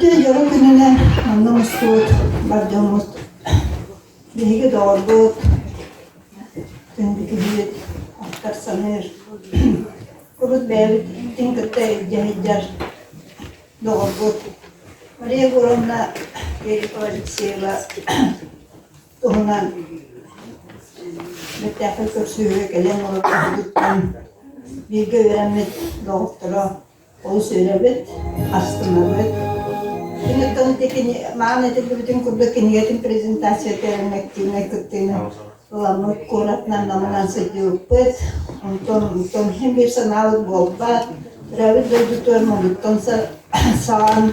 Үтүө дьоро күнүнэн манна мустубут бар дьоммут, биһиги доҕорбут, күндү киһибит, ахтар-саныыр, урут бэйэбитин кытта илдьэ сылдьар доҕорбут Мария Егоровна Ерикова Алексеева туһунан бэртээхэй көрсүһүүгэ кэлэн олорбутуттан бииргэ үөрэммит доҕотторо олус үөрэбит, астынабыт. Киниттэн ити кини маан этиллибитин курдук кинигэтин презентацията активнай кыттыыны ыламмыт куоратынан намынан сылдьыбыппыт. Онтон онтон иһин биир санаабыт буолбат. Төрөөбүт дойдутугар модуттан саҕан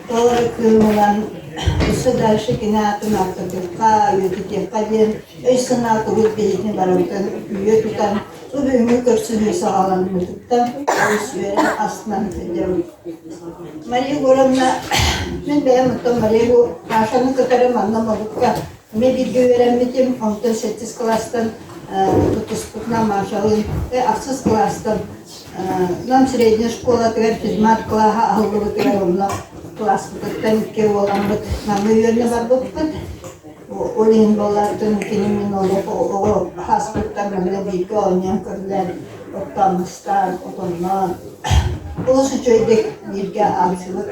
толору кыымынан өссө дальше кини аатын ааттатыахха, үйэтитиэххэ диэн өй-санаа тугут биһигини барыбытын үүйэ тутан Бу бүгүҥҥү көрсүһүү саҕаламмытыттан олус үөрэн астынан сылдьабын. Мария Егоровна, мин бэйэм оттон Мария Машаны кытары манна Модукка эмиэ бииргэ үөрэммитим, онтон сэттис кылаастан тутуспутунан Машалыын ахсыс кылаастан Нам средняя школатыгар физмат кылааһа аһыллыбытыгар онно кылааспытыттан икки уоламмыт Намҥа үөрэнэ барбыппыт. Ол иһин буолаатын кини мин олох оҕо ааспыттан манна бииргэ оонньоон көрүлээн, оттоон-мастаан, отонноон олус үчүгэйдик бииргэ аалсыбыт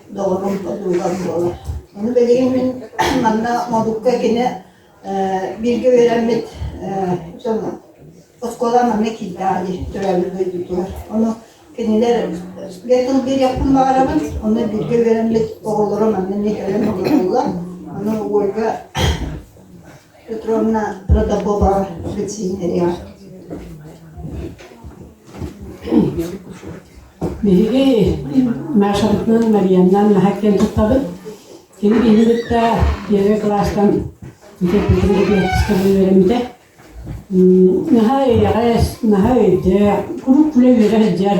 доҕорум, подругам буолар. Ону билигин мин манна Модукка кини бииргэ үөрэммит оскуола манна киирдэҕэ дии төрөөбүт дойдутугар. Ону Кинилэр тыл биэриэхпин баҕарабын, онно бииргэ үөрэммит оҕолоро манна эмиэ кэлэн олороллор. Ону Ольга Петровна Протопопова билсиһиннэриэҕэ. Биһиги Машабытынан Марияннаан наһаа киэн туттабыт. Кини биһиги кытта первый кылаастан үөрэммитэ. Наһаа эйэҕэс, наһаа өйдөөх, куруук күлэ-үөрэ сылдьар.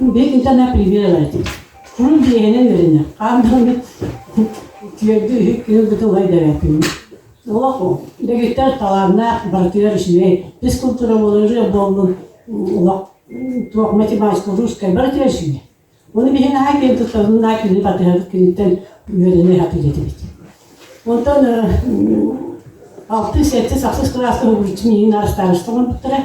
Биһиги на пример ылар этибит. Куруук биэһинэн үөрэнэр. Хаан даҕаны түөрдү үһү күн ылбыта улай дэбээппин. Олох дэгиттэр талааннаах, барытыгар үчүгэй. Физкультура буолар, буоллун, олох туох математика, русскай барытыгар үчүгэй. Ону биһи наһаа киэн туттабын, наһаа күнү батыһабыт күнүттэн үөрэнэ сатыыр этибит. Онтон алтыс, сэттис, ахсыс кылааска уһугуччу миигин арыстаарыста оҥорбуттара.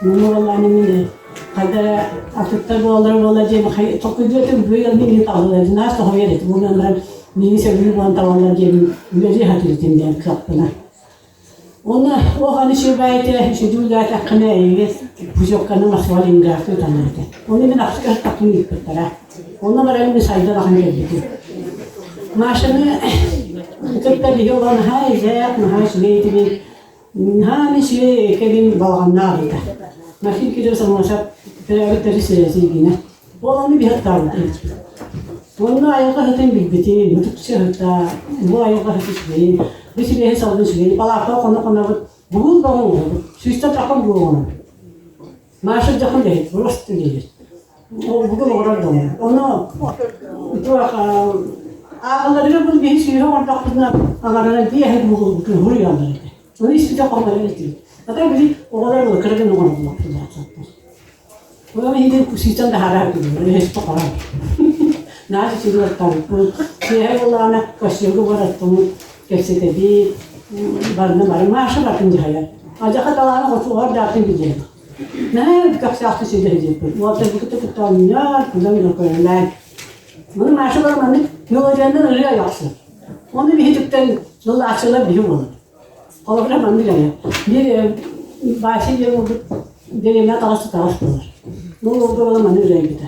Ону уоллааны мин хайда эрэ атыттар буолаллара буолла диэн толкуйдуу этим, быйыл миигин талаллар, наһаа соһуйар этим. Уонна баран миигин сөбүлүү буолан талаллар диэн үлэлии сатыыр этим диэн кыахпына. Уонна ох аны сүбэйте, сүдүүлээтэххинэ эйиги путевканы Москва Ленинградка ыыталлар этэ. Ону мин ахсыга таххын ыыппыттара. Онно баран мин сайдан ахан кэлбитим. Машаны кытта биһи оҕо наһаа эдэр, наһаа үчүгэй этибит. Наһаа үчүгэй кэлин балаҕаннаах ыйда. Максим Кириллович Аммосов төрөөбүт сирэ сиигинэ. Ол ону биһи аттаабыт Уонна айылҕа сытын билбитим, ытык сыһыта, бу айылҕа сыты үчүгэйин, бу сибиэһи салгын үчүгэйин, палаакка хоно-хонобут, бугул баҕа оҥоробут, сүүстэн тахха бугул оҥоробут. Маша дьахын дэһит, просто диир. Ол бугул оҥорор да оҥорор. Ону туох ааҕылларыгар бу биһи сүүһэ оҥордохпутуна аҥарынан биэһэ бугулбутун суруйаллар этэ. Ону испитэ хомойор этибит. Ата били оҕолор кыра гына оҥороллор Онон иһитин сыычан таһаарар этилэр, өһөспө хорон. Наар үчүгэй Киэһэ буоллаҕына костюмга бараттыммыт, кэпсэтэбит, барыны бары Маша бартын дьаһайар. Адьаха талаана хотугар даатын билэр. Наһаа көхсөөхтү сүдэ сылдьыппыт. Уолаттарбыт кытта кытта оонньоор, күлэн көрөлөөн. Маны Маша бар маннык мелодиянан ырыа айахсыр. Оны биһи түктэн ылааччылар биһи буолар. Холобура маннык эрэ. Биир Вася диэн уолбут дэриэбинэ таҕыс таҕыс буолар. Бу уолга буола маны үрэйбитэ.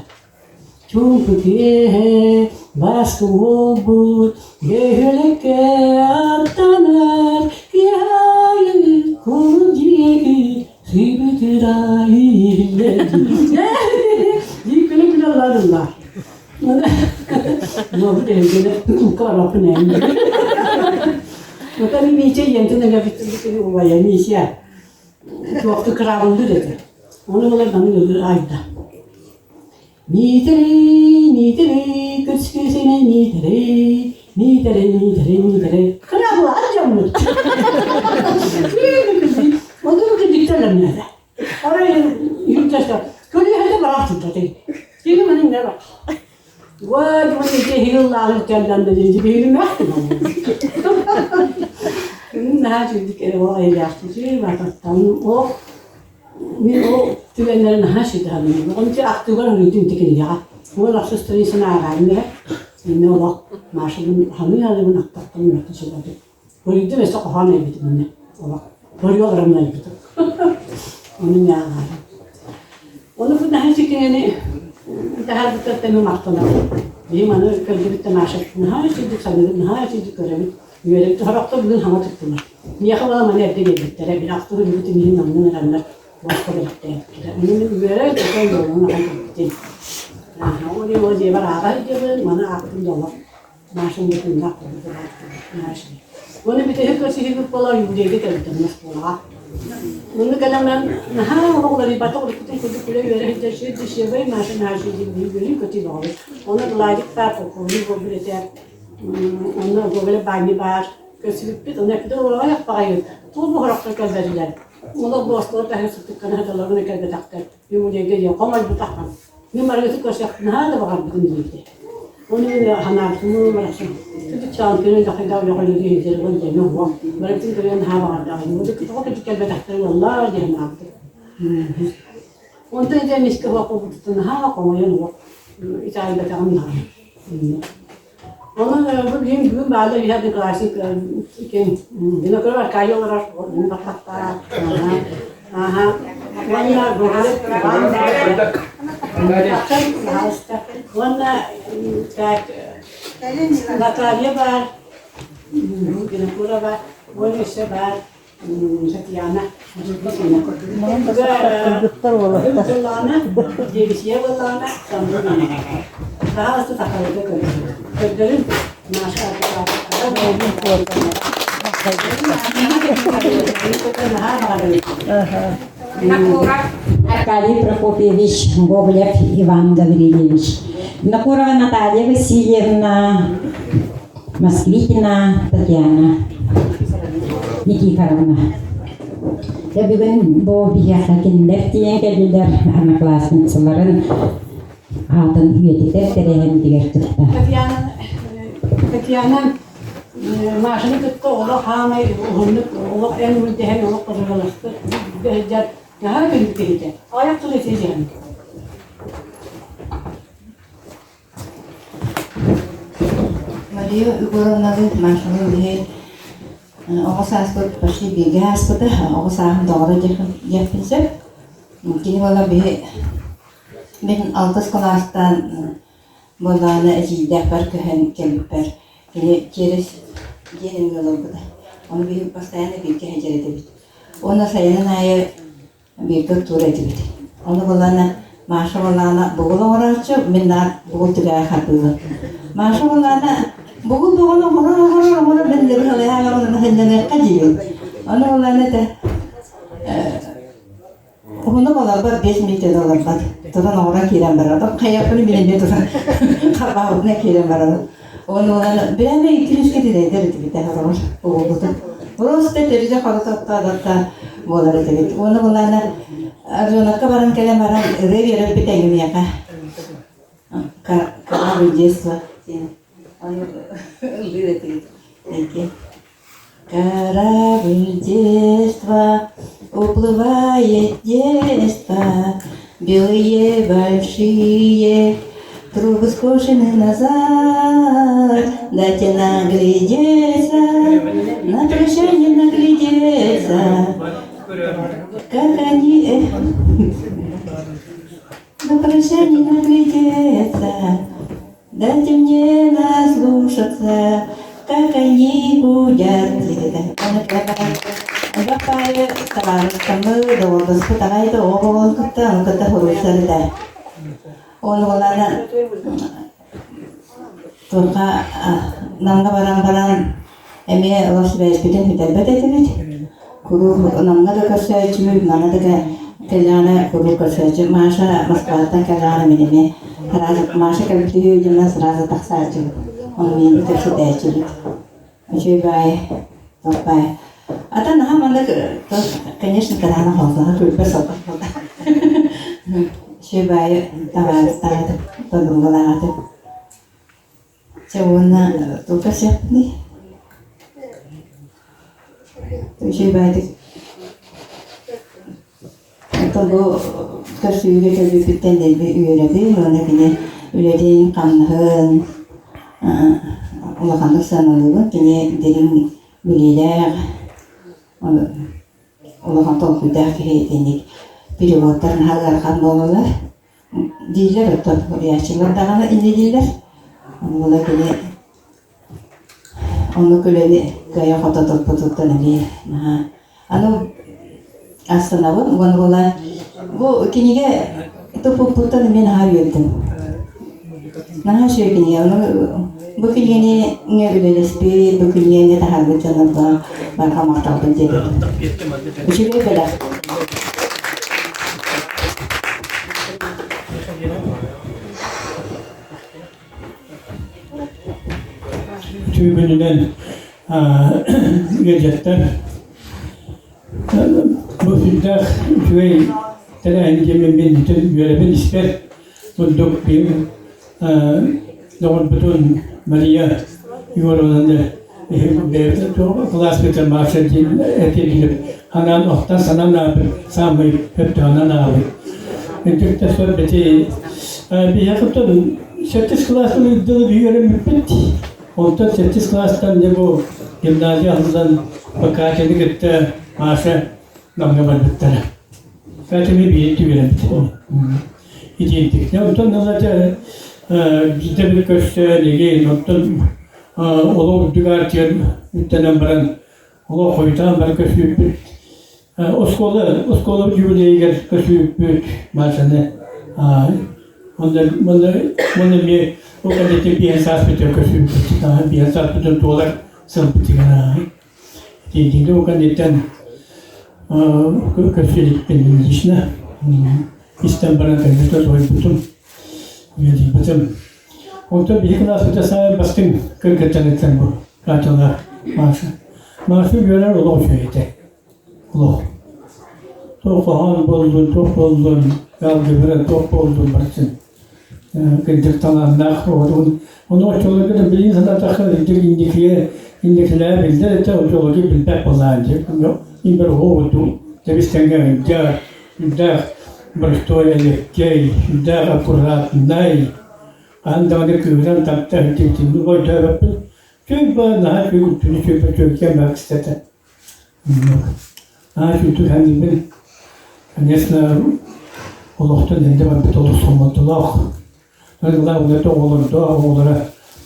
Чуумпу киэһэ баскы уолбут бөһүөлэккэ аттанар киэһэ кулун диэки сыйбытыр айы иһиллэр дии күлэ-күлэ ыллаан Нуобут эһигини кулка барбаппын ээ. Оттон Митя ийэмтэн өлөбүттэн убайа Митя туохту кыраабыллыыр этэ. Ону ылар маны ылыр айда. Миитэрэй, Миитэрэй, көскүсэнэ Миитэрэй, Миитэрэй, Миитэрэй, Миитэрэй. Кыраабылаат дьоммут. Ону кырдьыкталарнада. Арай юртаста көлүөһэтэ бараах турда. Кини манын нэ бар. Уой, бу ити иһил-лааҕыр кэллэн да дии биһилимэхтин Наһаа үчүгдүк ол эйэлээхтик мататтан ол мин ол түгэннэри наһаа сүдэһэбин. Ону ити актыыбар өрүүтүн ити кинигэҕэ. Уол ахсыс страницаны ааҕаарын эрэ. Иннэ олох Машабын ханыы-ханыбын ахтахтан үөртэ сылдьабын. Көрүйдүм өссө хоһоон айбытым иннэ. Олох көрүө олорон айбытым. Ону мин ааҕаарын. Ону бу наһаа кинигэни таһаарбыттартан мин махтанабын. Биһи маны көрдүбүт да Маша наһаа үчүгдүк саныыбыт, наһаа үчүгдүк көрөбүт. Үөрэбит. Сорохтор бүгүн хаҥа туттулар. Миэхэ буола маны эрдэ биэрбиттэрэ. Били ахтыбын үгүтүн иһин оннун ыраннар босхо бэлэхтээбиттэрэ. Ону мин үөрэ көтөн буолан ахан кэлбитим. Ааһа, ол иһин ол дьиэбэр ааҕа сылдьабын, маны аахтым да олох Маша тыыннаах курдук Уонна бүтэһик көрсүһүүбүт буола юбилейга кэлбитим оскуолаҕа. Онно кэлэн наһаа олох уларыйбатах уруккутун курдук күлэ-үөрэ сылдьар сүр дешевэй Маша наһаа үчүгэй көтүү бөҕөбүт. Онно Владик баар, полковник буолбут этэ. Онно Гоголев Баанньа баар. Көрсүбүппүт. Онно эппитэ олоҕой баҕайы. Туох буһарахтар кэлбэтилэр. Олох бу оскуола таһыгар сыттыккана сыталларын кэлбэтэхтэр. Юбилейга диэн хомойбутахпын. Мин барыгытын көрсөхпүн наһаа да баҕарбытым диэбитэ. Ону мин санаабытым барахсан. Түтүк күнүн дохайдаа үлэҕэ үлэлии сылдьар диэн уһуох. Барытын көрөн наһаа баҕардаҕым. Тоҕо кырдьык кэлбэтэхтэр буолла диэн санаабытым. Онтон ити эмискэ уһуох буолбутуттан наһаа хомойон уһуох итэҕэйбэтэҕим даҕаны. Онон бу билигин бүгүн бааллар үһэ одноклассник ким Винокуров Аркадий олорор баттахтаах. Аха. Уонна Гоголев Иван Уонна так Наталья баар, Винокурова, уонна өссө баар Татьяна. Кыргыттар уолаттар. Дебисия буоллаҕына, Таһаҕасты сахаларга көрдөрүн. Көрдөрүн Маша Аркадий Прокопьевич Гоголев Иван Гаврильевич, Винокурова Наталья Васильевна, Москвитина Татьяна Никифоровна. Дьэ бүгүн бу биһиэхэ кинилэр тиийэн кэллилэр одноклассницаларын аатын үйэтитэр тэрээһинигэр кытта. Татьяна Татьяна Машаны кытта олох хаамай уһуннук олох эн мин дэһэн олох подругаласпыт сылдьар наһаа күндү киһитэ. Аҕыйах тыл этиэ диэн. Мария Егоровналыын Машалыын биһи оҕо сааспыт почти бииргэ ааспыта, оҕо сааһым доҕоро диэхпин сөп. Кини буолла биһи мин алтыс кылаастан буоллаҕына эдьиийдээхпэр көһөн кэлбиппэр кини через дьиэ нөҥүө олорбута. Ону биһи постоянно бииргэ сылдьар этибит. Уонна сайынын аайы бииргэ оттуур этибит. Ону буоллаҕына Маша буоллаҕына бугул оҥорооччу, мин наар бугул түгэҕэ харбыыбын. Маша буоллаҕына бугул бугул оҥорор оҥорор оҥорор мин лыбыһалыһаан сынньаныахха диибин. Ону буоллаҕына этэ уһуннук олорбот, 5 мүнүүтэ да олорбот. Туран оҥорон киирэн барар. Хайаппын мин эмиэ туран харбаабытынан киирэн барабын. Ону ылан бирээмэ икки-үскэ тирэйдэр этибит эһэ уолбутун. Просто төрүтэ хорототтоодотто буолар этибит. Уонна булаана Аржанакка баран кэлэн баран ырыа биэрэрбит эҥимиэхэ. Корабль детства диэн. Ону ыллыыр этибит. Эки. Корабль детства уплывает детство, Белые большие трубы скошены назад. Дайте наглядеться, на прощание наглядеться, как они на прощание наглядеться. Дайте мне наслушаться, как они гудят. Бапайы табаарыстамы доҕордоспут аҕай да оҕо кытта ону кытта суруйсар этэ. Ол уолана Турка Намҥа баран баран эмиэ олох сибээспитин сүтэрбэт этибит. Куруук Намҥа да көрсөөччүбүт, манна да кэллэҕинэ куруук көрсөөччү. Маша Москваттан кэллэҕинэ мин эмиэ сразу Маша кэлбит үһү дьонно сразу тахсааччыбыт. Ону миигин кэпсэтээччибит. Үчүгэй баай, баай. Ата наһаа маннык конечно кыраана холбоһо күлбэ солбох буолла. Үчүгэй баайы табаарыстаах этим, подругалаах этим. Чэ уонна тугу кэпсиэхпиний? Үчүгэй баайдык Оттон бу көрсүһүүгэ кэлбиппиттэн дэлби үөрэбин уонна кини үлэтин, хамнаһын улаханнык сыаналыыбын. Кини дириҥ билиилээх, улахан толкуйдаах киһи итинник переводтар наһаа ыарахан буолаллар дииллэр, оттон суруйааччылар даҕаны инньэ дииллэр. Ону кини Оннук үлэни кыайа-хото туппутуттан эмиэ наһаа аны астынабын уонна буолан бу кинигэ туппуппуттан эмиэ наһаа үөрдүм. Наһаа үчүгэй кинигэ. Ону бу кинигэни үлэлэспит, бу кинигэни таһаарбыт дьоннорго барҕа махталбын тиэрдэбин. Үчүгэй бэлэх. Түүгүнүнэн ыалдьыттар бу сүрдээх үчүгэй тэрээһин диэммин бүтүн үөрэбин испэр курдук доҕорбутун Мария Егоровнаны бэйэбит кылааспытын Маша диэн этиилиир ханаан охтон санаан аабыт саамай өптөөнөн аабыт Ынтыкта сор бити биһиэхэ сэттис кылаастан ыйдылы үөрэммиппит. Онтон сэттис кылаастан дьэ бу гимназия аһыллан Катяны кытта Маша Намҥа барбыттара. Катя эмиэ бииргэ үөрэммит. Итиинтик. Онтон ыла дьэ биирдэ били көрсөн игин, онтон олох үрдүк аартыгар үктэнэн баран олох хойутаан бары көрсүбүппүт. Оскуола, оскуола юбилейыгар көрсүбүппүт Машаны. Онно, онно, онно эмиэ ол кэнниттэн биэс сааспытыгар көрсүбүппүт. Биэс сааспытын туолар сылбытыгар. Итинтиҥҥэ ол кэнниттэн көрсө иликпин лично. Истэн баран кэнниттэн соһуйбутум, үөрүйбүтүм. Онтон биһиги кылааспыта саамай бастыҥ кыргыттарыттан бу Катялаах Маша. Маша үөрэр олох үчүгэй этэ. Олох. Туох хоһоон буоллун, туох буоллун, алгебра туох буоллун барытын кырдьык талааннаах оҕотун. Ону оччолорго да билигин санаатахха үрдүк инникигэ инникилээх биллэр этэ, оччолорго билбэт буоллаҕа дии. Имбэр оҕо тэбис-тэҥҥэ ыдьа, үрдээх боростуой элэккэй, үрдээх аккуратнай, хаһан даҕаны кыыһыран таптаһын итинник өйдөөбөппүн. Чөй наһаа үчүгэй үчүгэй үчүгэй кстати. Наһаа үчүгэй саныыбын. Конечно, олохтон эрдэ барбыт олус хомолтолоох. Главное, оҕолордоох оҕолоро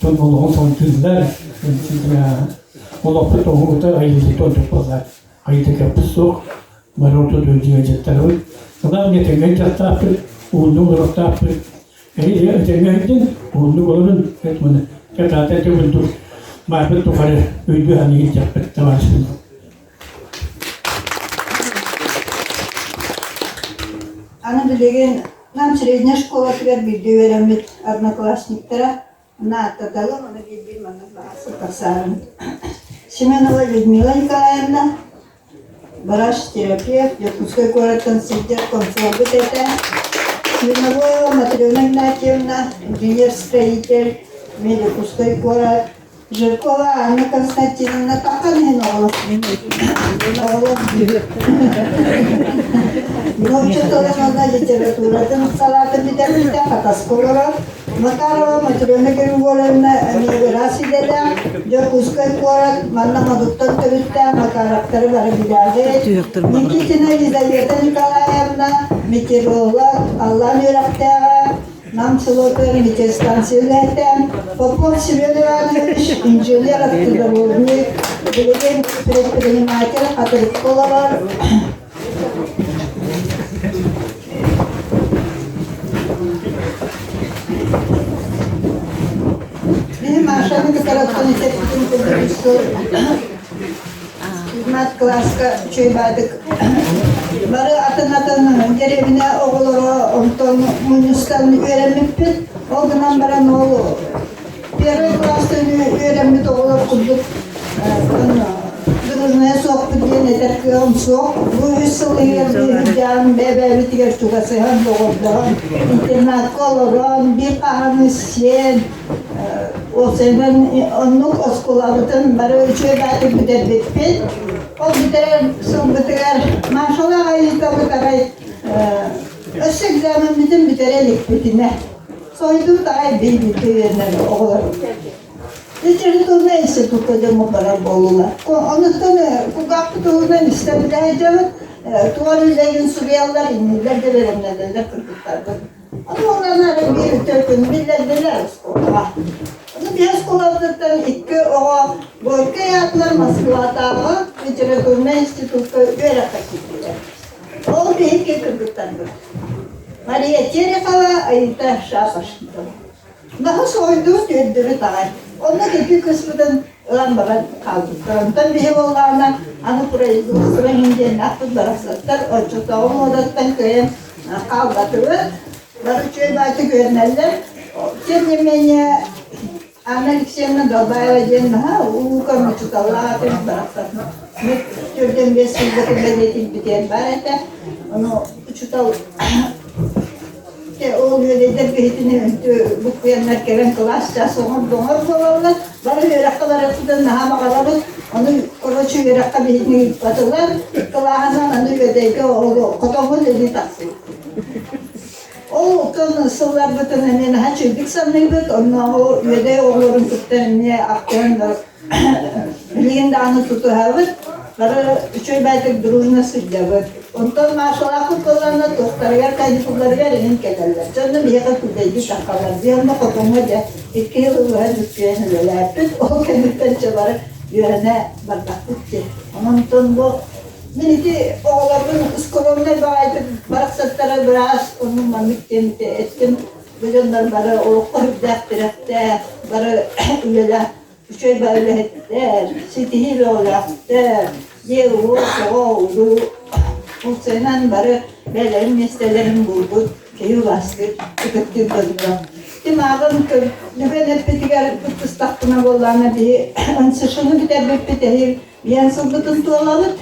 дьон олоҕун салгыыллар. Олохпут оҕута айыллыыта ордук буоллар. Хайыта кэппит суох. Бары ортотугар дьиэ Главное, тэҥҥэ дьахтаахпыт, уһуннук олохтоохпут. Эһиги этэҥҥэ сылдьын, уһуннук олорун, маны катаата этэ курдук баарбыт тухары өйдүү саныы илдьэхпит табаарыспын. Аны билигин Нам средняя школатыгар бииргэ үөрэммит одноклассниктара нааттаталым, аны биир-биир маннык баҕас тахсаарым. Семенова Людмила Николаевна, врач-терапевт, Якутскай куораттан сылдьар комсомолбут этэ. Свиновоева Матрена Игнатьевна, инженер-строитель, Дьокуускай куорат. Жиркова Анна Константиновна таххан иһин оҕолор. Оҕолор Нуучча тылын уонна литературатын салаатын бүтэрбитэ Хатаска олорор. Макарова Матрена Григорьевна эмиэ ыраас идэлээх, Дьокуускай куорат манна Модуттан төрүттээх Макаровтары бары билээҕит. Никитина Елизавета Николаевна метеоролог, аллаан үөрэхтээҕэ, Нам селотугар метеостанция үлэһитэ Попов Семен Иванович, инженер автодорожник, билигин предприниматель Хатырыкка олорор. Биһи Машаны кытараттан итеппитин курдук Мат кылааска үчүгэй баадык бары атын-атын дэриэбинэ оҕолоро онтон мунньустан үөрэммиппит. Ол гынан баран ол первый кылаастан үөрэммит оҕолор курдук Литературнайа суохпут диэн этэр кыаҕым суох. Бу үс сыл иһигэр биһиги бэйэ-бэйэбитигэр чугасыһан, доҕордоһон, интернатка олорон, биир хаһаны сиэн, уопсайынан оннук оскуолабытын бары үчүгэй баайдык бүтэрбиппит. Ол бүтэрэр сылбытыгар Машалаах Айыытабыт арай өссө экзамеммытын бүтэрэ иликпитинэ сойдубут аҕай биир үөрэнэр оҕолор Литературнай институкка дьоммут барар буоллулар. Онуттан кулгаахпыт туһунан истэ билэ сылдьабыт, туох үлэлэрин суруйаллар, иннилэр да бэлэмнэнэллэр кыргыттарбыт. Ону онон ары биир үтүө күн биллэрдилэр оскуолаҕа. Ону биһи оскуолабытыттан икки оҕо Горькай аатынан Москватааҕы литературнай институкка үөрэххэ киирдилэр. Ол биһиги кыргыттарбыт. Мария Терехова, Аита Шапошникова. Наһаа соһуйдубут, үөрдүбүт аҕай. Онно икки кыыспытын ылан баран хаалбыттар. Онтон биһи буоллаҕына аны производство иһин диэннээхпит барахсаттар оччотооҕу муодаттан кыайан хаалбатыбыт. Бары үчүгэй баайдык үөрэнэллэр. Тем не менее Анна Алексеевна Далбаева диэн наһаа улуукан учууталлаах этим барахсан. 45 сылга бэлиэтийбитигэр баар этэ. Ону учуутал Ол үөдэйдэр биһитини үнтү буккуйаннар кэлэн кылаас чаас оҥордоҥор буолаллар. Бары үөрэххэ барарбытын наһаа баҕарабыт. Ону короче үөрэххэ биһитини ыыппатылар. Кылааһынан аны үөдэйгэ ол хотоҥҥун илии тахсыбыт. Ол оттон сылларбытын эмиэ наһаа үчүгэйдик саныыбыт. Оннооҕу үөдэй оҕолорун кытта эмиэ ахтыһан Билигин даҕаны тутуһабыт, бары үчүгэй баайдык дружно сылдьабыт. Онтон Машалаахпыт буоллаҕына туохтарыгар каникулларыгар иһин кэлэллэр. Дьэ онно биһиэхэ күллэйдии таххаллар. Дьэ онно хотоҥҥо дьэ икки сыл быһа дьүккүйэн үлэлээппит. Ол кэнниттэн дьэ бары үөрэнэ бардахпыт дии. Онон бу мин ити оҕолорбун скромнай баҕайытык барахсаттара быраас оннук маннык диэн эттим. Бу дьоннор бары олоххо үрдээх тирэхтээх, бары үлэлээх Үчүгэй бары үлэһиттэр, ситиһии бөҕөлөөхтөр, дьиэ-уот, оҕо, уруу уопсайынан бары бэйэлэрин миэстэлэрин булбут киһи убаастыыр, ытыктыыр дьонноро. Ким ааҕын бүгүн эппитигэр кыттыстахпына буоллаҕына биһи НСШ-ны бүтэрбиппит эһиил биэн сылбытын туолабыт.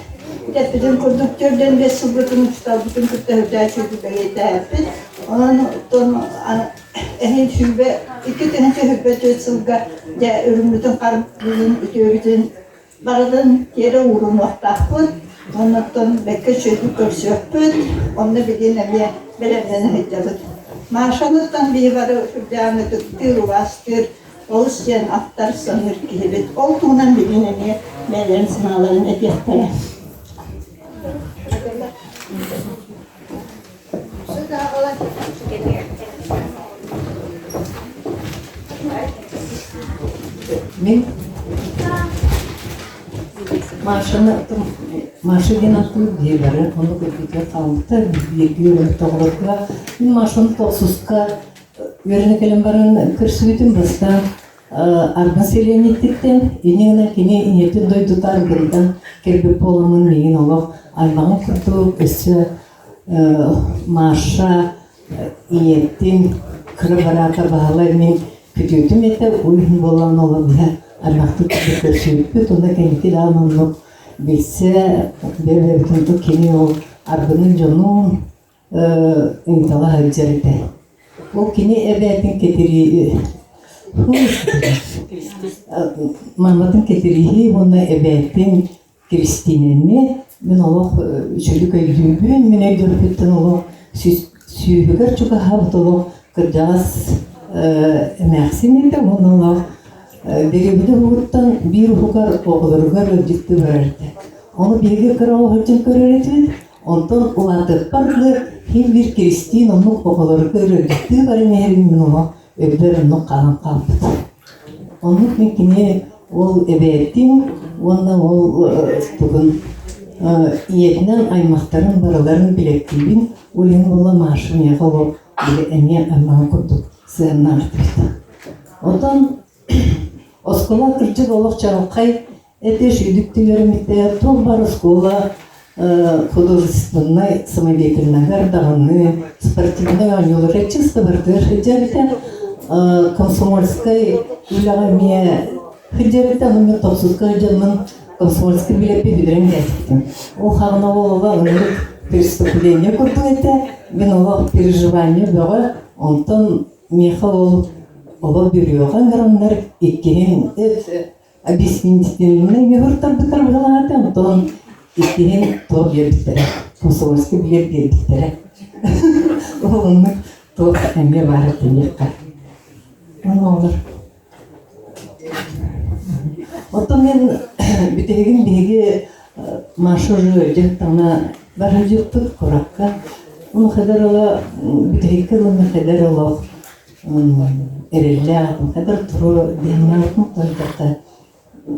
Эппитин курдук 45 сылбытын учууталбытын кытта үрдээччи бэлиэтээппит. Онон Эһиил 2024 сылга дьэ үрүҥмүтүн харбыытын үтүөбүтүн барытын тиэрэ уурунуохтаахпыт. Оннуттан бэккэ үчүгэйдик көрсүөхпүт. Онно билигин эмиэ бэлэмнэнэ сылдьабыт. Машаныттан биһи бары сүрдээҕин ытыктыыр, убаастыыр, олус диэн ахтар саныыр киһибит. Ол туһунан билигин эмиэ бэйэлэрин санааларын этиэхтэрэ. Мин Машаны Маша диэн аттыыр дьиэлэрэ оннук өйдөтөр хаалбыта бииргэ үөрэммит оҕолорго мин Машаны тохсуска үөрэнэ кэлэн баран көрсүбүтүм бастаан Арба сэлиэнньиттиттэн инньэ гынан кини ийэтин дойдута Аргынтан кэлбит буоламмын миигин олох аймаҕым курдук өссө Маша ийэтин кыра бараата Баһылай мин күтүөтүм этэ, ол иһин буолан олорбута аймахтык көрсүбүппүт уонна кэнники даҕаны оннук билсэ бэйэ-бэйэбитин кини ол Аргынын дьонун ыытала сылдьар этэ. Ол кини эбээтин кэтирии мааматын кэтирииһи уонна эбээтин Киристиинэни мин олох үчүгүк өйдүүбүн, мин өйдөрбүттэн олох сүүһүгэр чугаһаабыт олох кырдьаҕас эмээхсин этэ уонна олох дэриэбинэ уһугуттан биир уһугар оҕолоругар ыалдьыттыы барар этэ. Ону биһиги кыра оҕо сылдьан көрөр этибит, онтон улаатыахпар дылы син биир Киристиин оннук оҕолоругар ыалдьыттыы баран иһэрин мин олох өйбөр оннук хаалан хаалбыт. Оннук мин кини ол эбээтин уонна ол тугун ийэтинэн аймахтарын барыларын билэттиибин. Ол иһин буолла Маша миэхэ ол били эмиэ аймаҕын курдук сыһыаннаах этибит. Оттон оскуола кырдьык олох чаҕылхай Это үчүгдүк туох баар оскуола художественнай самодеятельноһыгар даҕаны спортивнай оонньууларга чисто бардыар сылдьар комсомольскай үлэҕэ эмиэ сылдьар этэ, ону мен тохсуска сылдьаммын. Комсомольскай билэппи бүтэрэн кэлбитим. Ол хаҕына ол олох ынырык преступление курдук этэ. Мин олох переживание бөҕө. Онтон миэхэ ол олох бүрүөҕэ ыҥыраннар иккиһин объяснительнай ньуһуртарбыттар быһалаата, онтон иккиһин туох биэрбиттэрэ, комсомольскай билиэт биэрбиттэрэ. Ол оннук туох эмиэ баар этиниэххэ. Ону олор. Оттон мен бүтэһигин биһиги Маша уже дьахтаҕына барыдьыппыт куракка. Ону хадar ыла бүтэһиккэ ылына хадar олох эрэллээх хадar туру диһаннаабытын тойдохто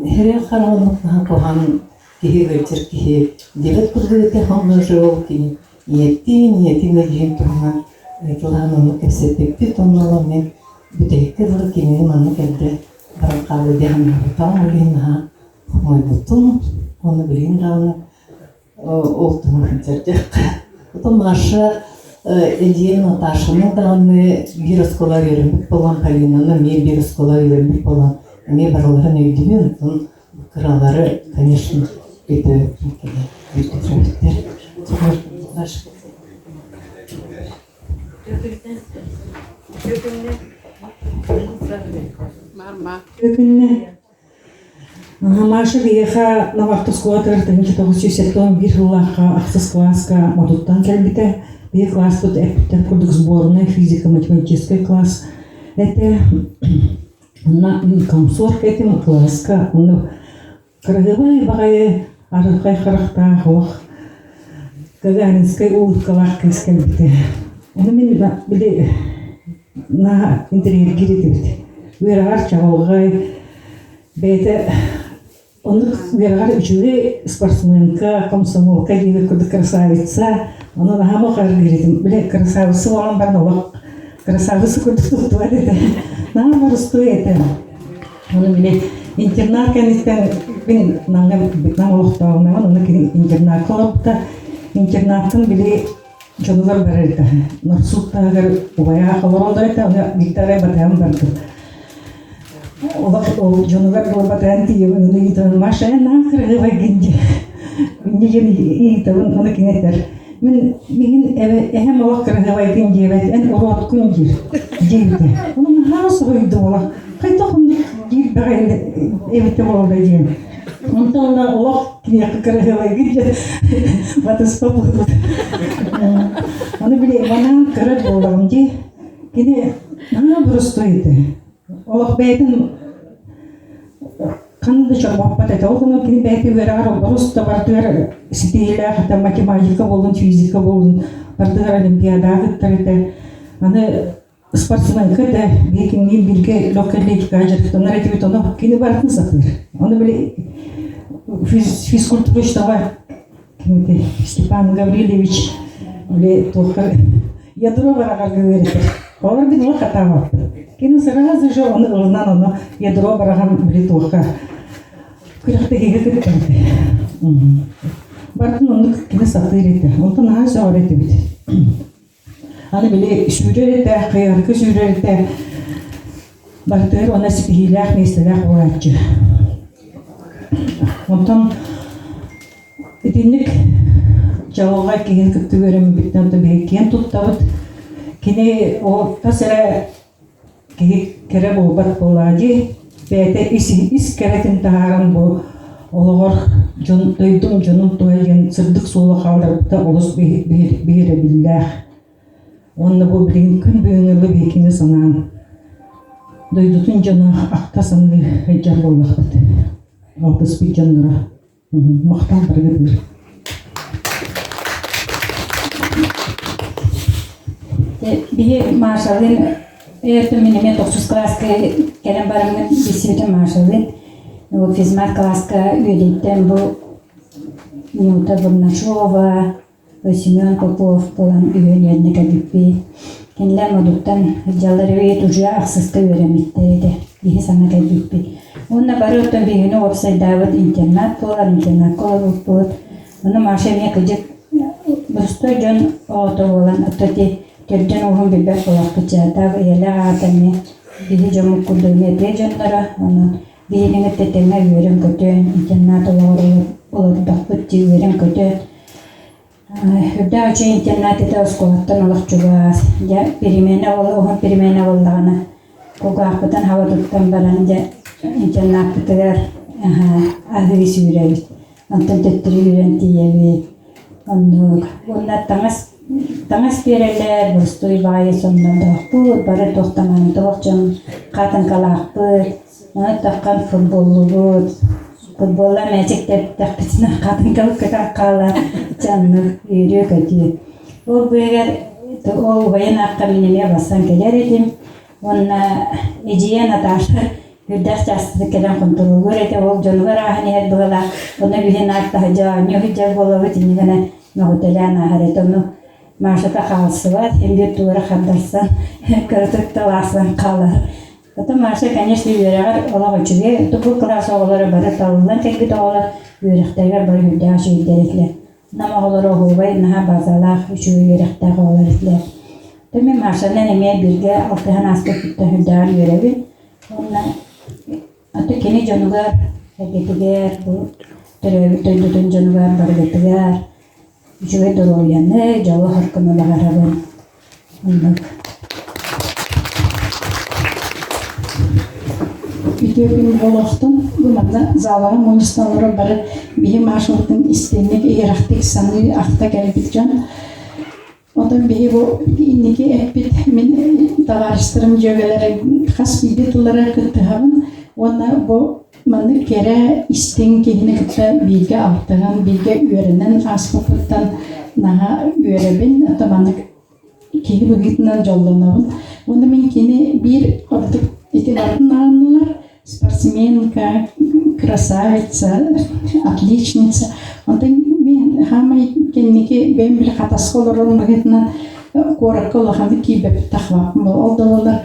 херел хараҕын куһаҕан киһи ыалдьар киһи диэбэт курдук этэ хонно ол кини ийэтин ийэтин эдьиийин туһунан тылаан онно кэпсэппиппит онно мен бүтэһиккэ дылы кинини манна кэлдэ баран хаалла диһаннаабытаҕым ол иһин наһаа хомойбутум уонна билигин даҕаны ол туһунан сылдьардыахха. Потом Маша эдьиийим Наташаны даҕаны биир оскуола үөрэммит буолан, Полинаны эмиэ биир оскуола үөрэммит буолан, эмиэ барыларын өйдүүбүн. Онтон кыралары, конечно, өйдөөбөппүн кэлэ өйдөтүбүттэр. Өкүннэ Маша биһиэхэ Наварта оскуолатыгар 1971 сыллаахха ахсыс кылааска Модуттан кэлбитэ. Биһиги класспыт эппиттэр курдук сборная физико-математическай класс этэ. Онно комсорг этим кылааска. Онно кыраһыабай баҕайы арылхай харахтаах олох Гагаринскай улыбкалаах кыыс кэлбитэ. Ону мин били наһаа интэриэһиргиир этибит. Үөрэҕэр чаҕылҕай, бэйэтэ оннук үөрэҕэр үчүгэй спортсменка, комсомолка диэбит курдук красавица. Ону наһаа мохааргыыр этим. Били красавица буолан баран олох красавица курдук туттубат этэ. Наһаа боростуой этэ. Ону били интернат кэнниттэн мин Намҥа Нам олохтооҕунабын, ону кини интернакка олорбута. Интернаттан били дьонугар барар этэ. Норсук таһыгар убайа олороллор этэ, ону Виктория батыһан бардым. Олох ол дьонугар буол батыһан тиийэбин, ону ыйытабын, Маша, эн наһаа кыраһыабайгын дии. Инньэ диэн ыйытабын, ону кини этэр. Мин миһин эһэм олох кыраһыабайгын диэбэт, эн уруоткун диир диэбитэ. Ону наһаа соһуйдум олох. Хайдах оннук диир бэҕэ эбитэ буолла диэн. Онтон ыла олох киниэхэ кыраһыабайгын диэн батыспа буолбут. Ону били манаан кыра буоллаҕым дии. Кини наһаа боростуой этэ. Олох бэйэтин ханна да чорбоппот этэ. Ол гынан кини бэйэтэ үөрэҕэр борус да бардыгар ситиһиилээх этэ, математика буоллун, физика буоллун, бардыгар олимпиадаҕа кыттар этэ. Аны спортсменка да биһи киниин бииргэ легкой атлетикаҕа дьарыктанар этибит, ону кини барытын сатыыр. Ону били физкультура учителя кимити Степан Гаврильевич били туохха ядро бараҕарга үөрэтэр. Олор бин олох хатаабаппыт. Кини сразу же ону ылынан ону ядро бараҕан били туохха күрэхтэһиигэ кыттарбыт. Барытын оннук кини сатыыр этэ. Онтон наһаа сөҕөр этибит. Аны били сүүрэр этэ, хайарга сүүрэр этэ, барытыгар уонна ситиһиилээх миэстэлээх буолааччы. Онтон итинник дьалҕа киһини кытта үөрэммиппиттэн биһиги киэн туттабыт. Кини ол тас эрэ киһи кэрэ буолбат буоллаҕа дии. Бэйэтэ ис, ис кэрэтин таһааран бу олоҕор дьон, дойдум дьонум туһа диэн сырдык суолу хаалларбыта олус биһирэбиллээх. Уонна бу билигин күн бүгүҥҥү биһикини санаан дойдутун дьоно ахта саныы сылдьар буоллахпыт. Алтыспыт дьонноро. Махтал барыгытыгар. Биһи Машалыын эртэн мин эмиэ тохсус кылааска кэлэн бараммын билсибитим Машалыын. Физмат кылааска үөдэйтэн бу Нюта Бурнашова, Семен Попов буолан үһүөн үөрэнэ кэлбиппит. Кинилэр Модуттан сылдьаллар эбит, уже ахсыска үөрэммиттэр этэ. Биһи саҥа кэлбиппит. Уонна бары оттон биһигини уопсайдаабыт интернат буолар, интернакка олорбуппут. Ону Маша эмиэ кыдьык боростуой дьон оҕото буолан, оттон ити төрдүн ууһун билбэт буолахпыт дьаатаах ийэлээх аҕата эмиэ биһи дьоммут курдук эмиэ тыа дьонноро. Онон. Биһигини кытта тэҥҥэ үөрэн-көтөн, интернат олоҕор олордохпут дии үөрэн-көтөн. Үрдээх үчүгэй интернат этэ оскуолаттан олох чугас. Дьэ перемена уһун перемена буоллаҕына кулгаахпытын хаба туттан баран дьэ интернаппытыгар аһыы сүүрэбит. Онтон төттөрү үүрэн тиийэбит. Оннук. Уонна таҥас таҥас биэрэллэр, боростуой баҕайы соннордоохпут, бары туох таҥаһын дьон хаатыҥкалаахпыт, ону таххан футболлуубут. Футболла мээчик тэптэхпитинэ хаатыҥкабыт көтөн хаалар, дьэ оннук үөрүү-көтүү. Ол быыһыгар ол убайын аахха мин эмиэ барсан кэлэр этим. Уонна эдьиийэ Наташа үрдээх чаастатык кэлэн хонтуруоллуур этэ, ол дьонугар ааһан иһэр быһыылаах, онно биһи наар таһырдьа оонньуу сылдьар буолабыт, инньэ гына мөҕүтэлээн ааһар этэ. Ону Машата хаалсыбат, син биир тугу эрэ хардарсан, кыратык талаасан хаалар. Потом Маша, конечно, үөрэҕэр олох үчүгэй, бу кылаас оҕолоро бары талыллан кэлбит оҕолор үөрэхтэригэр бары үрдээх үчүгэйдэр этилэр. Нам оҕолоро оһуобай, наһаа базалаах, үчүгэй үөрэхтээх оҕолор этилэр. Мин Машанан эмиэ бииргэ алтыһан ааспыппыттан сүрдээҕин үөрэбин. Уонна аты кини дьонугар, эргэтигэр, бу төрөөбүт дойдутун дьонугар барыгытыгар үчүгэй доруобуйаны, дьолу-соргуну баҕарабын. Оннук. Үтүө күн буолуохтун. Бу манна залаҕа мунньустан олорор бары биһи Машабытын истиҥник, иһирэхтик саныы, ахта кэлбит дьон. Онтон биһи бу инники эппит мин табаарыстарым дьүөгэлэрим хас биирдии тыллара кыттыһабын уонна бу маннык кэрэ истиҥ киһини кытта бииргэ алтыһан, бииргэ үөрэнэн ааспыппыттан наһаа үөрэбин. Ото маннык киһи быһыытынан дьоллонобун. Уонна мин кини биир ордук ити барытын аҕыннылар. Спортсменка, красавица, отличница. Онтон мин хаамай кэнники бэйэм били хатаска олорорум быһыытынан куоракка улаханнык киирбэппит тахваппын ол да буоллар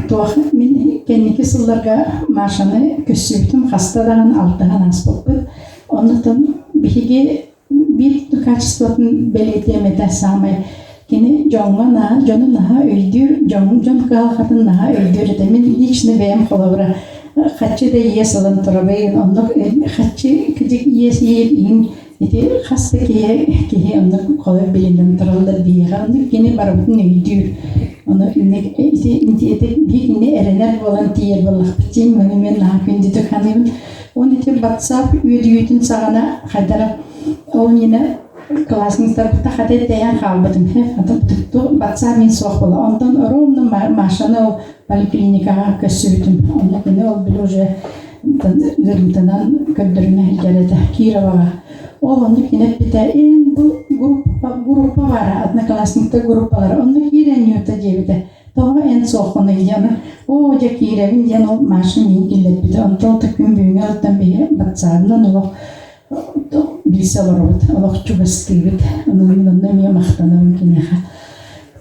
туох мин кэнники сылларга Машаны көрсүбүтүм хаста даҕаны алтыһан ааспыппыт. Оннуттан биһиги биир качествотын бэлиэтиэм этэ саамай кини дьоҥҥо наһаа дьону наһаа өйдүүр дьон дьон кыһалҕатын наһаа өйдүүр этэ мин лично бэйэм холобура хаччы да иэс ылан турабын оннук хаччы кыдьык иэс иир иһин ити хас да киһи киһи оннук холобур билинэн тураллар биһиэхэ оннук кини барыбытын өйдүүр ону ити ити биир кини эрэнэр буолан тиийэр буоллахпыт дии маны мен наһаа күндүтүк саныыбын Он ити батсаап үөдүйүүтүн саҕана хайдара ол иннинэ классниктарбытта хата тэйэн хаалбытым батсаап мин суох буола онтон ровно Машаны ол поликлиникаҕа көрсүбүтүм онно кини ол били уже ыарыытынан көрдөрүнэ сылдьар этэ Кироваҕа ол онно кини эппитэ эн бу группа группа баара одноклассниктар группалара онно киирэн Нюта диэбитэ Тоҕо эн суоххунуй диэн, оо дьэ киирэбин диэн ол Маша миигин киллэрбитэ. Онтон ол күн бүгүҥҥү оттон биһи батсаабынан олох билсэ олоробут, олох чугастыыбыт. Ону мин онно эмиэ махтанабын киниэхэ.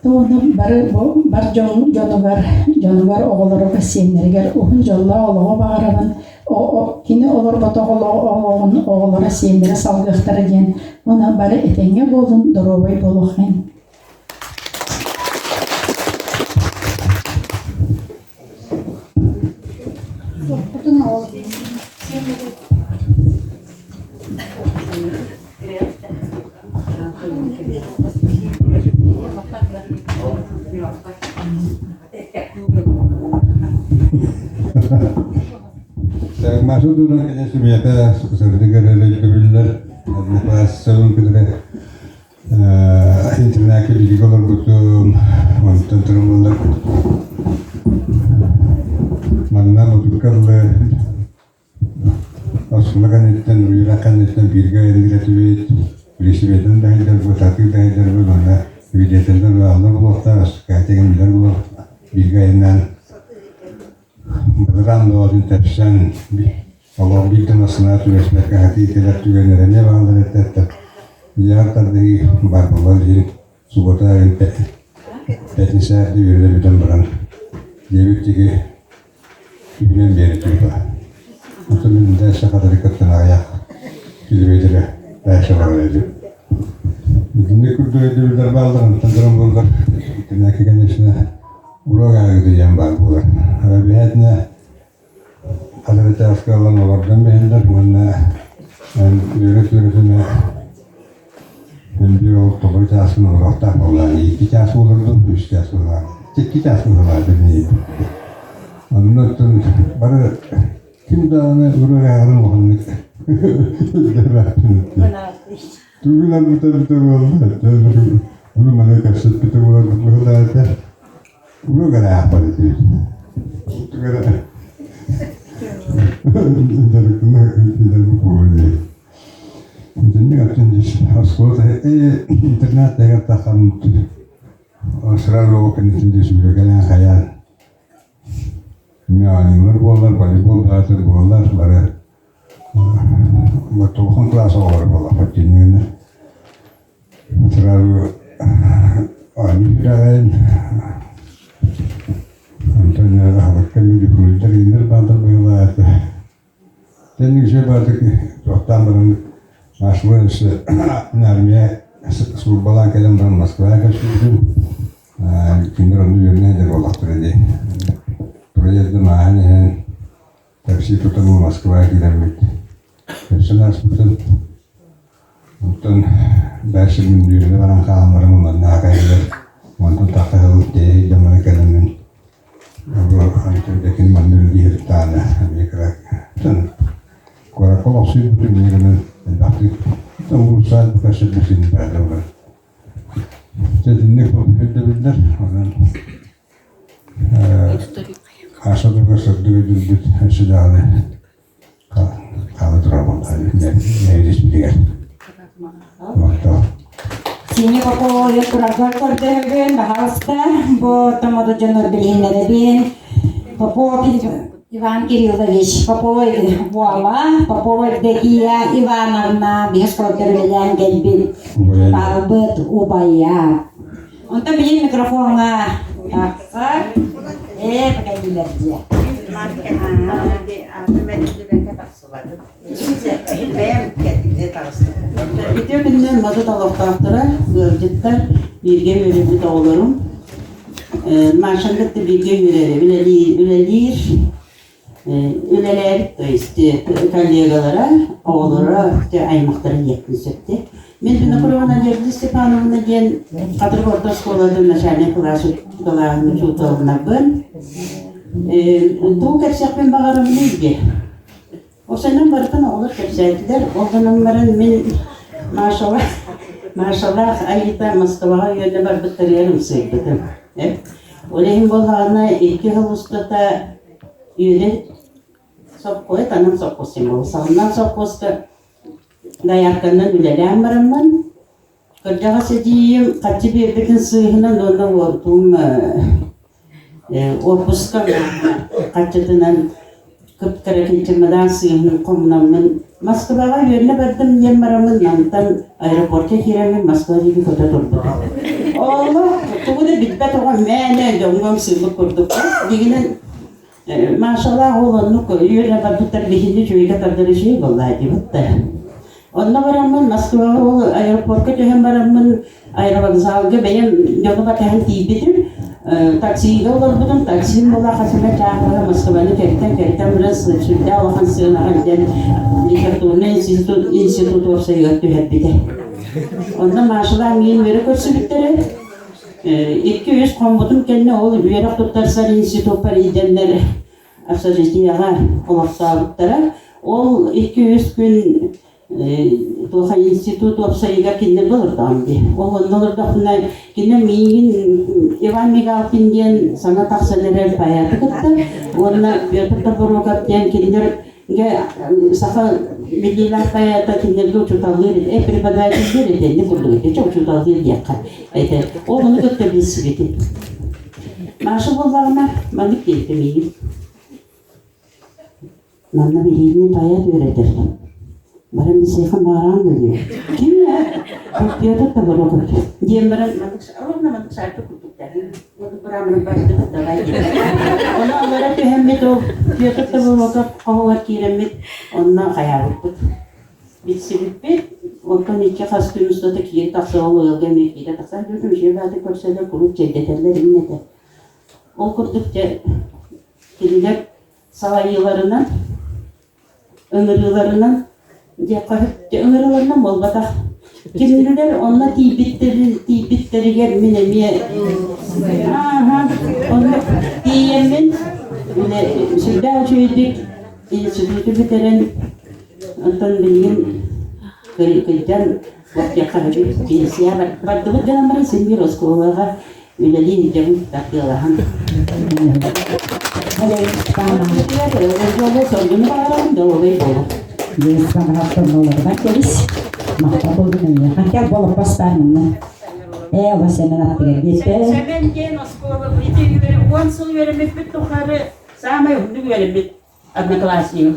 Ону бары бу бар дьон дьонугар, дьонугар, оҕолоругар, сиэннэригэр уһун дьоллоох олоҕу баҕарабын. Кини олорботох олоҕун оҕолоро, сиэннэрэ салгыахтара диэн. Уонна бары этэҥҥэ буолун, доруобай буолуоххайын. Маша туһунан конечно миэхэ сырдык эрэ өйдөбүллэр одноклассникпын кытары Интернакка биһиги олорбутум, онтон туруммулар манна мутукка дылы оскуола кэнниттэн, үөрэх кэнниттэн бииргэ айанныыр этибит, велосипедынан да сылдьарбыт, сатыы да сылдьарбыт, уонна свидетеллэр бааллар буолуохтаах, Катя билэр буолуохтаах, бииргэ айаннаан бадараан бөҕөтүн тэпсэн Олох биир да массыына түбэспэккэ сатыы кэлэр түгэннэрэ эмиэ бааллар этэ. Дьиэҕэр тардыһыы баар буолан иһин субуота аайы пятница эрдэ үөрэнэ бүтэн баран дьиэбит диэки үһүнэн биэрэ түһүө. Онтон мин дальше хатары кыттан аҕыйах километры дальше барар этим. Итинник курдук өйдөбүллэр бааллар, онтон туран буоллар, итиннэки, конечно, урок ааҕыыта диэн баар буолар. Обязательно. Хас эрэ чааска ылан олордон биһэллэр уонна үөрэ-түөрэтинэ Күндү ол тоҕо чаасын олоруохтаах буоллаҕа икки чаас буолар үс чаас буоллаҕа икки чаас буоллаҕа билинии онно оттон бары ким даҕаны уруок ааҕарын улаханнык тугунан бүтэ бүтэ буолла ону маны кэпсэппитэ буолар быһылаата уруок эрэ аахпат этибит тугу эрэ дьарыктана дьарык буолуо дии Итинник атын оскуола интернат таһыгар тахсан сразу ол кэнниттэн дьэ сүүрэкэлээн хайаан оонньуулар буоллар, волейбол баатыр буоллар бары улахан кылаас оҕолоро буоллахпыт дьиҥинэн сразу оонньуу үөрэҕин онтон аһылыкка мүлүкүлүллэр ииннэр баатыр быһыылаах Тэнниҥ баардык туохтаан баран Москва армия службалаан кэлэн баран Москваҕа көрсүбүтүм. Кинилэр онно үөрэнэ сылдьар буоллахтара дии. Проездым ааһан иһэн такси тутан Москваҕа киирэммит көрсөн ааспытым. Онтон дальше үөрэнэ баран хаалан баран манна аҕайыгар онтон тахса сыл тиэйэ дьоммор кэлэммин Антон манна үлэлиир даҕаны эмиэ кыра куоракка олохсуйбутум инньэ гынан элбэхтик уулуссаҕа көрсөрбүтүн баада буолар. Дьэ итинник өйдөбүллэр онон Аша дойдуга сырдык өйдүүрбүт өссө даҕаны хаала турар буоллаҕа нэһилиэспитигэр. Махтал. Синя Попова тураргар көрдөһөбүн, баһаалыста, бу томодо дьоннор билиһиннэрэбин. Попов Иван Кириллович, Попова Буала, Попова Евдокия Ивановна биһис холтор үлэлээн кэлбит барбыт убайа. Онтон билин микрофоҥҥа тахсар. Ээ, кэллилэр дьиэ. Үтүө күнүнэн Модут олохтоохторо, ыалдьыттар, бииргэ үөрэммит оҕолорум. Машаны кытта бииргэ үөрэр, үлэлиир, үлэлээбит, то есть коллегалара, оҕолоро, аймахтара диэхпин сөп дии. Мин Винокурова Надежда Степановна диэн Хатырык орто оскуолатын начальнай кылаас кылааһын учууталынабын. Тугу кэпсиэхпин баҕарабыный диye. Осенен барытын оҕолор кэпсээтилэр. Ол гынан баран мин Машалаах, Машалаах Айыыта Москваҕа үөрэнэ барбыттарыгар ымсыырбытым. Ол иһин буоллаҕына икки сыл устата үөрэ сопхуой танан сопхуос символ. Саҕанан сопхуоска доярканан үлэлээн бараммын Кырдьаҕас эдьиийим харчы биэрбитин сыыһынан уонна уолтуум уоппуска харчытынан кып-кыра чымадаан сыыһын хомунаммын Москваҕа үөрэнэ бардым диэн бараммын Намтан аэропортка киирэммин Москва диэки көтө турбутум. Олох тугу да билбэт оҕо мээнэ дьоҥҥо ымсыырбыт курдук. Дьиҥинэн Машалаах уол оннук үөрэ барбыттар биһини үчүгэйгэ тардар үчүгэй буоллаа диэбит да. Онно бараммын Москваҕа ол аэропортка түһэн бараммын аэровокзалга бэйэм дьону батыһан тиийбитим. Таксига олорбутум, таксим буола хас эмэ чааһыга Москваны кэртэн кэртэн баран сүрдээх улахан сыанаҕа илдьэн литературнай институт, институт уопсайыгар түһэрбитэ. Онно Машалаах миин үөрэ көрсүбүттэрэ. Икки-үс хоммутум кэннэ ол үөрэх туттарсар институппар илдьэннэр общежитиеҕа олохтообуттара. Ол икки-үс күн туох институт уопсайыгар кинилэр олордоҕум дии. Ол онно олордохпуна кини миигин Иван Мигалкин диэн саҥа тахсан эрэр поэты кытта уонна Петр Тобуруокап диэн кинилэр саха биллиилээх поэта кинилэргэ учууталлыыр этэ, преподавателлиир этэ, инник курдук этэ, учууталлыыр диэххэ этэ. Ол ону кытта билсибитим. Маша буоллаҕына маннык диэбитэ миигин. Манна биһигини поэт үөрэтэр. Баран бисиэхэ маараан да диэн. Ким Петр Тобуруокап диэн баран маннык ровно маннык саайта курдуктар. Ону олоро түһэммит ол Петр Тобуруокап хоһугар киирэммит онно хайаабыппыт. Билсибиппит, онтон икки хас күн устата киирэ тахса ол ыалга эмиэ киирэ тахсан бүтүн үчүгэй баҕайытык көрсөллөр, куруук чэйдэтэллэр иннэ этэ. Ол курдук дьэ кинилэр салайыыларынан, ыҥырыыларынан диэххэ ыҥырыыларынан буолбатах. Кинилэр онно тиийбиттэригэр мин эмиэ ааһа онно тиийэммин сүрдээх үчүгэйдик институту бүтэрэн онтон билигин кырдьан Уоппуйахха пенсия бардыбыт гынан баран син биир оскуолаҕа үлэлии илдьэбин тардыалаһан. Соргуну баҕарабын доруобай буолуҥ. Болорбар кэбис. Махта буолдун эйиэхэ. Кэл болоппос баар манна. Ээ, ола Сэмэн аттыгар диэттэ. Сэмэн диэн оскуола ити 10 сыл үөрэммиппит тухары саамай уһуннук үөрэммит одноклассник.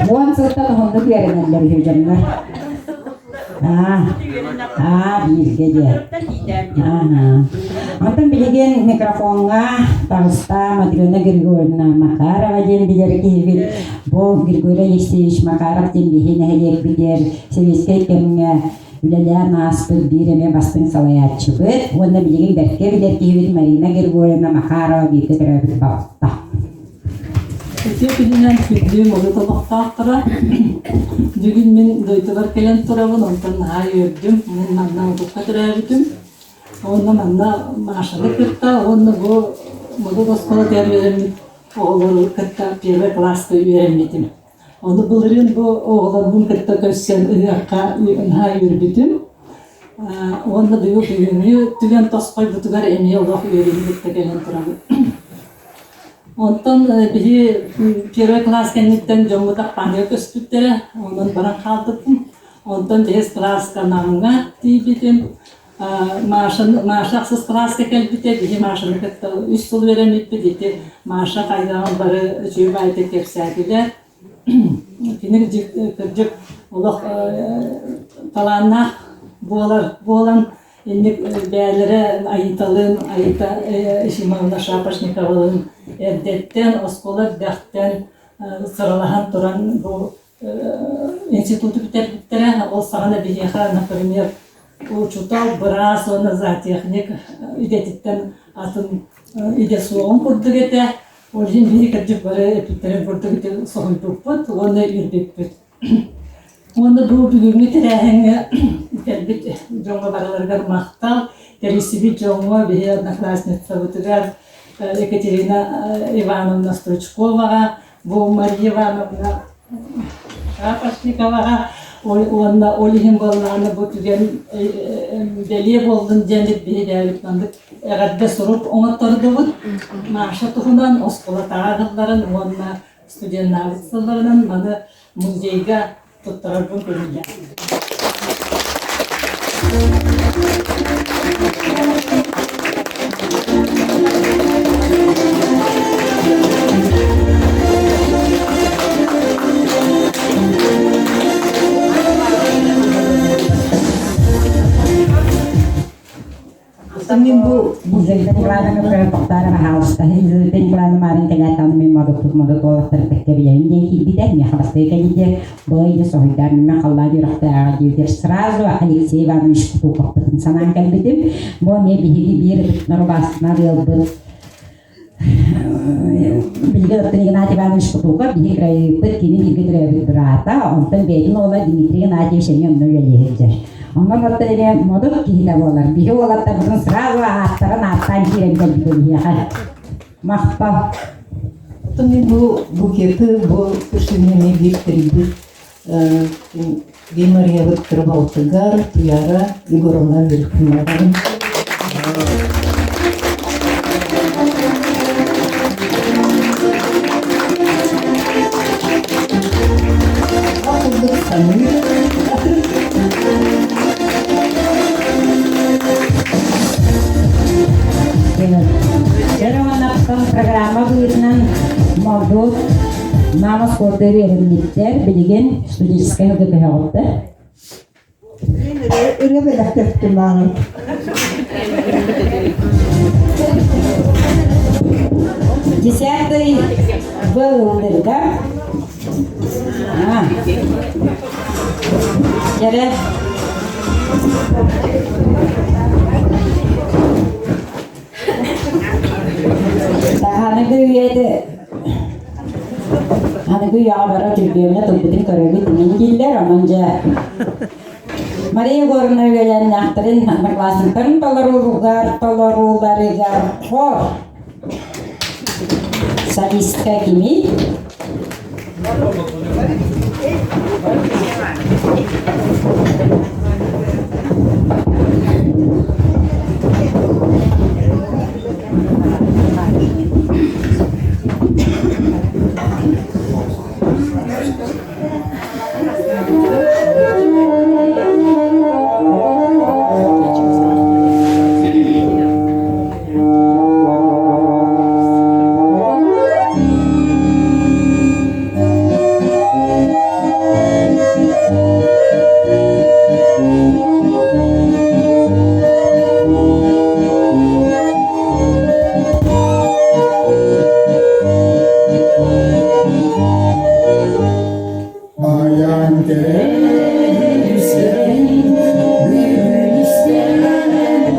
10 сылтан уһуннук үөрэнэллэр үһү дьоннор. Аа, аа, бииргэ диэ. Ааха. Онтон билигин микрофоҥҥа таҕыста Матрена Григорьевна Макарова диэн билэр киһибит. Бу Григорий Алексеевич Макаров диэн биһи нэһилиэкпитигэр сэбиэскэй кэмҥэ үлэлээн ааспыт биир эмиэ бастыҥ салайааччыбыт уонна билигин бэркэ билэр киһибит Марина Григорьевна Макарова бииргэ төрөөбүт балта. Үтүө күнүнэн күндү модут олохтоохторо. Бүгүн мин дойдубар кэлэн турабын, онтон наһаа үөрдүм. Мин манна Модукка төрөөбүтүм. Уонна манна Машаны кытта уонна бу Модут оскуолатыгар үөрэммит оҕолору кытта первый класска үөрэммитим. Ону былырыын бу оҕолорбун кытта көрсөн ыһыахха наһаа үөрбүтүм. Уонна быйыл бүгүҥҥү түгэн тосхойбутугар эмиэ олох үөрүүнү кытта кэлэн турабыт. Онтон биһи первый класс кэнниттэн дьоммут Аппааныга көспүттэрэ, онон баран хаалбыппын. Онтон бэһис класска Намҥа тиийбитим. Маша, Маша ахсыс кылааска кэлбитэ, биһи Машаны кытта үс сыл үөрэммиппит, ити Маша хайдаҕын бары үчүгэй баайдык кэпсээтилэр. Кини кырдьык олох талааннаах буолар буолан инник бэйэлэрэ Аиталыын, Аита Ефимовна Шапошниковалыын эрдэттэн, оскуола эрдэхтэн сыралаһан туран бу институту бүтэрбиттэрэ. Ол саҕана биһиэхэ, например, учуутал, быраас уонна зоотехник идэтиттэн атын идэ суоҕун курдук этэ. Ол иһин биһиги кырдьык бары эппиттэрин курдук ити соһуйбуппут уонна үөрбүппүт. Уонна бу бүгүҥҥү тэрээһиҥҥэ кэлбит дьоҥҥо барыларыгар махтал, тэрийсибит дьоҥҥо, биһи одноклассницабытыгар Екатерина Ивановна Стручковаҕа, Бу Мария Ивановна Шапошниковаҕа уонна ол иһин буоллаҕына бу түгэн бэлиэ буоллун диэн биһигээбит маннык эҕэрдэ сурук оҥоттордубут. Маша туһунан оскуолатааҕы сылларын уонна студеннаабыт сылларынан маны музейга туттарарбын көрүллэр. Мин бу Елизавета Николаевна Тохтара баһаалыста. Елизавета Николаевна Марин кэлээт мин модуппут модут уолаттар бэккэ билэбин диэн киирбитэ. Миэхэ бастакы кэлиитэ былай да соһуйдаан мен халлаан үрэхтээҕэ диэбитэр сразу Алексей Иванович Кутуковпутун санаан кэлбитим. Бу эмиэ биһиги биир ытыктар ыалбыт Билигин оттон Игнатий Иванович Кутуков биһиги кырайыыппыт кини бииргэ төрөөбүт быраата, онтон бэйэтин уола Дмитрий Игнатьевич эмиэ онно үлэлии сылдьар. Онон оттон эмиэ модут киһитэ буолар. Биһи уолаттарбытын сразу ааттарын ааттаан киирэн кэлбитэ биһиэхэ. Махтал. Оттон мин бу букеты, бу көрсүһүүнү биир тэрийбит Дим Мариябыт кыра Туяра Егоровна Верхуннаҕын. Саныыр. Дьэ, программа быһыытынан Модут Нам оскуолата үөрэммиттэр, билигин студенческай сылга көһөҕүттэр. Мин ырыа бэлэхтэттим ааҕын. Десятый был да? А. Дьэрэ. Таһаныгы үйэтэ. Аныгы үйэҕэ бары түргүөмҥэ тылбытын көрөбүт иҥин дииллэр, онон дьэ Мария Егоровна үөлээннээхтэрин одноклассниктарын толорууларыгар толорууларыгар хор солистка кимий? Баян кэрэ бүгүн истэн уйайдым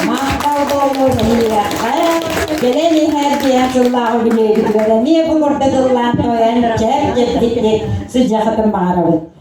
Махтал буоллун эһиэхэ. Кэлэн иһэр диэн сыллааҕы билиэбитигэр эмиэ бу курдук ыллаан тойон чэп-чэптик сыдьахытын баҕарабыт.